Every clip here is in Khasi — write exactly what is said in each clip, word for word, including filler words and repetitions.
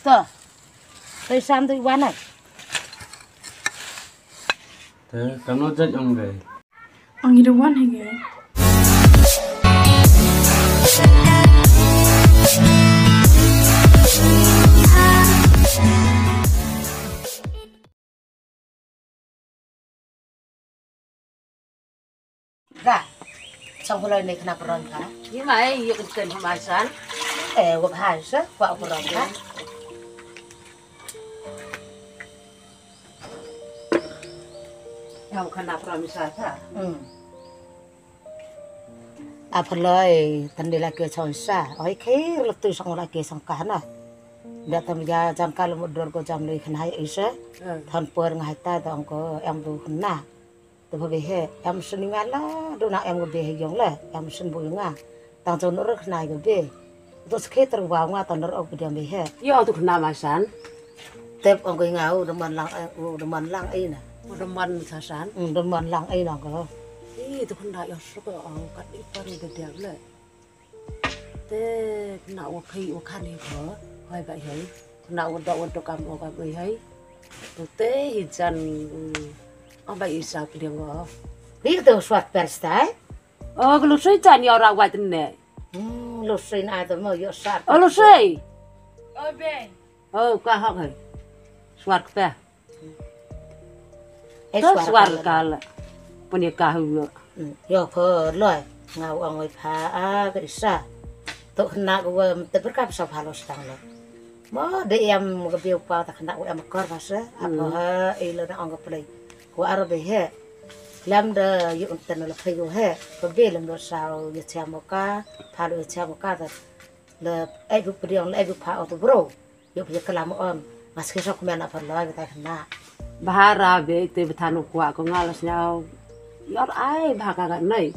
To. Te sam tu wan ai. Te, kam no jat ong ge. Ong i de wan hi ge. Ra. Chong phaloi ne khana pharong ka. Ni mai, yo kan ten hama san. Eh, wa bha sa, wa pharong ka. Yo khana pharong sa ka. Hmm. A phaloi, tan de la ke chong sa. Oi, khe, la tu song la ke song ka na. Ba tam ya jan ka lu dor ko jam le khana ya isa. Hmm. Than por ngai ta dong ko, em du khana. Tu pha be he, em shin nga la, du na em ko be he yong la, em shin bu nga. Tang chon ro khana ko be. Tu skhe ter wa nga tan ro ko be he. Yo tu khana ma san. Tep ong ko nga u de man lang, eh, u de man lang ai na. U de man sa san. Hmm, de man lang ai na ko. Ih, tu khana yo su ko ong kat i par de de le. Te na wa khai wa khan hi ko. Hai ba hai. Na wa do wa do kam wa kam hai. Tu te hi jan, mm, ong ba i sa kliang wa. Ni tu swat per stai. Oh, ko lu sui jan yo ra wa tne. Hmm, lu sui na tu mo yo sa. Oh, lu sui. Oh, ben. Oh, ka hok hai. Swat pe. Eh, to swar swar kala. Kala. Puni ka hu yo. Hmm, yo phaloi. Nga ong oi pha a ka isa. To khana ko wa te berka pha sa pha lo stang lo. Mo de em ka biu pa ta khana ko em kor pha sa. Apa ha i lo na ong ka plei. Ko aro be he. Lam da yu unten lo pha yo he. Ko be lam lo sa ya cha mo ka. Pha lo ya cha mo ka ta. Le ai bu priang le ai bu pha o to bro. Yo phi klam on. Mas ke sok men apa loi kita kena. Bahara be te betanu kwa ko nga la sñiaw. Yor ai bha ka ga nei.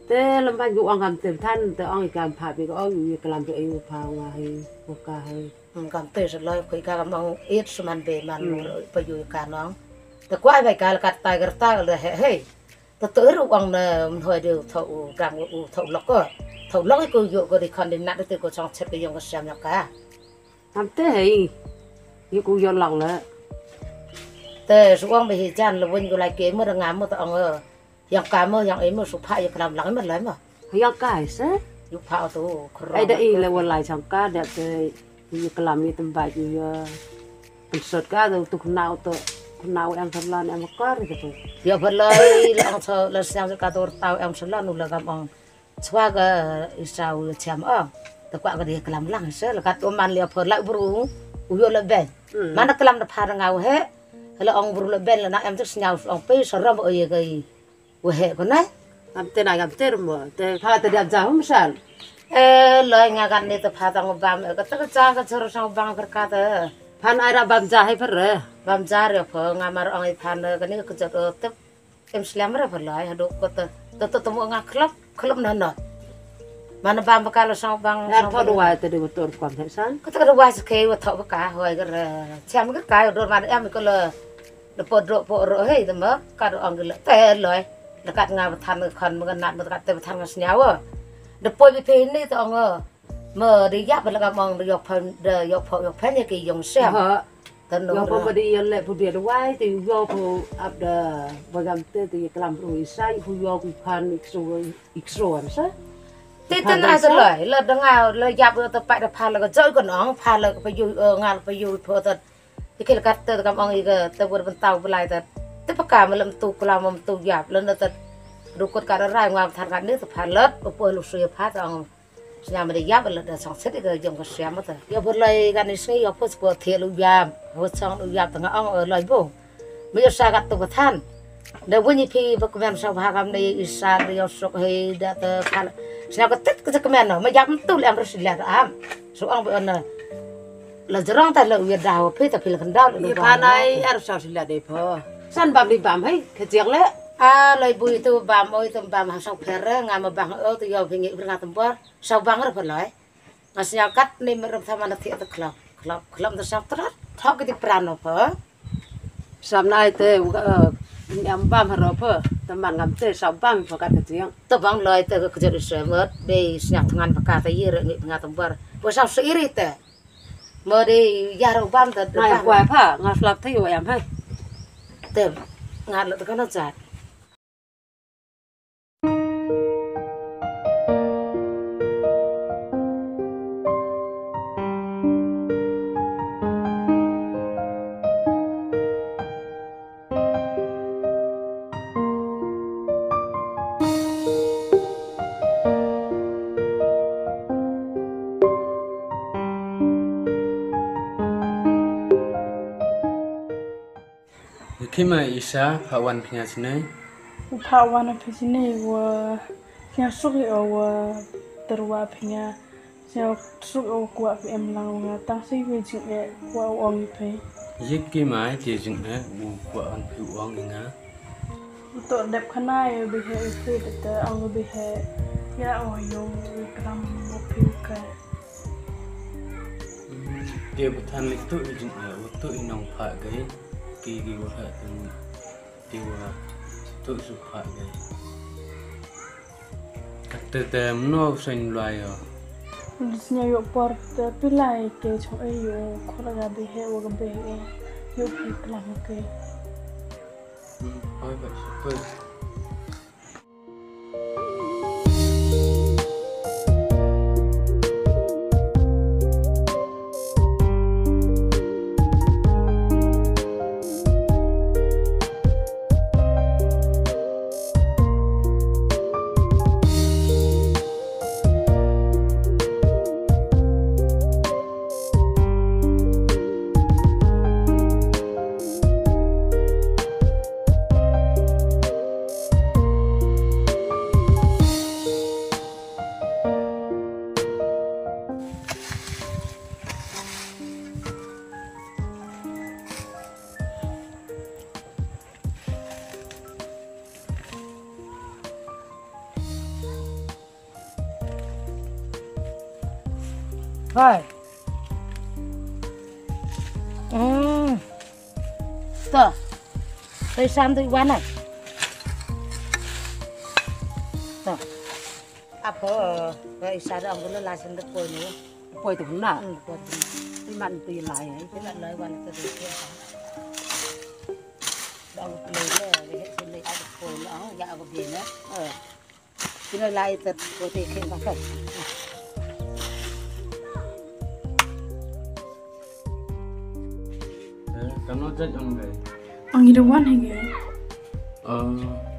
Te lembang gu ong kam te betan te ong i kam pha be ko ong i klam be i pha nga hai ko ka hai. Ong kam te se loi ko i ka kam ong it seman be man. Hmm. Pa yu i ka nong. Te kwa be ka la kat tai ger ta le he he. Te te ru ong ne mhoi de tho u gang u tho lok ko. Tho lok ko yo ko di kon di nak de ko chong chet ko yong ko siam yok ka. Am te hei. Yu ku yon lang le. Te su ong be hi jan le win ku lai ke mo de ngam mo te ong e. Yang ka mo yang e mo su pha ye klam lang mo lai mo. Yang ka se. Yu pha tu kro. Ai da i le wa lai chang ka da te yu klam ye tem ba yu ya. Pensot ka tu tu khnau tu khnau yang klam yang kar tu. Ya belai lang so la siang ka tu tau yang selan u la gam ong. Chwa ka isa u chiam ong. Te kwah ka dei klam lang se la kat u man lia pho la bru u yo la ben. Hmm. Mana klam da pha nga u he. La ong bru la ben la na em tu sñiaw ong pe sa ram o ye ka i. U he ko na. Am te na gam te mo. Te pha te diap ja hum sal. Eh, loi nga kan ni te pha tang bam ka te ka ja ka chor sang bang ker ka te. Phan ai ra bam ja hai pher re. Bam ja re pho nga mar ong i phan ka ni ka jot o te. Em sliam re pha lai hadu ko te te te mo nga klop klop na na. Mana bam ba ka lo sang bang. Ya sang tho bang. Dua te de motor kwam te san. Ko te dua se ke wa tho ba ka hoi ga re. Cham ga ka do man em ko lo. De po do po ro hei de ma ka do ang le te loi. De kat nga ba than kon ma na ma kat te ba than nga snya wa. De po bi pe ni te ong. Ma de yap ba la ka mong de yok phan de yok pho yok phan ye ke yong sya. Ha. Yo pho ma di yo le phu bia duwai te yo pho ap da bagam te te klam ru isai phu yo ku khan ikso ikso an sa. Te te na sa loi la danga la yap yo te pai da pha la ka joi ko nong pha la ka pa yu ngal pa yu pho te. Te ke la kat te kam ong i ka te bur ban tau belai te. Te pa ka ma lem tu klam ma tu yap la na te. Ru kut ka ra rai ngam than ka ni te pha lat pho lu su ya pha te ong. Sñiaw ma da yap la da song set ka jong ka sñiaw ma ta. Yo pho lai ka ni sngi yo pho spo the lu yap. Ho song lu yap ta nga ong o lai bo. Ma yo sa kat tu ka than. Da wini phi ba kmen sa bha kam ni isa da yo sok hei da ta kal. Sñiaw ka tet ka kmen no. Ma yap tu le am ro si la am. So ong ba na. La jrong ta la u ya da ho phi ta phi la kan da. Ni pa nai ar sa si la de pho. San bam ni bam hei ka jiak le. A lai bui tu bam oi tu bam ha song pher nga ma bang o tu yo phi ngi pher nga tembor. Saw bang re pha lai. Nga sñiaw kat ni me rem tha man thi ta khlop khlop khlop ta saw trat. Thok ki ti pran no pha. Sam nai te u ka ni am bam ha ro pha. Ta man ngam te saw bang pha kat ka jiang. Ta bang lai te ka jot i se mot be sñiaw thngan pha ka ta yi re ngi nga tembor. Pha saw se iri te. Mo de ya ro bam ta. Nga ya kwai pha, nga slap thei wa yam hai. Tem, nga lo ta kana jat. Ki ma Isa, pha wan phi nga sini. Pha wan phi sini wa phi nga suk ïa wa terwa phi nga. Suk ïa wa kwah phi em lang nga tang si wi jing e kwah ong phi. Yik ki ma ai ti jing e u kwah ong phi ong nga. To dep khana ïa bi he phi te ong bi he ya o yong kram mo phi ka. Te ba than lek tu i jing e u tu i nong pha gai ki ki wa ha tu. Te wa tu su pha gai. Kata te mno sain lai yo. Disnya yo por te pilai ke chong e yo khora ga be he wa ga be he yo pi klam ke. Oi ba super. Hai. Hmm. To. To sam tu wan ai. To. Apa? Ba isa da ang guna lasin de poi ni. Poi tu na. Hmm, poi tu. Iman tu lai ai. Iman lai wan tu tu. Dang play le, le sini ai poi na, ya aku bina. Eh. Sini lai tet poi te khen ba kan. Eh, kano jaj ang gai? Ang ida wan hai gai. Eh.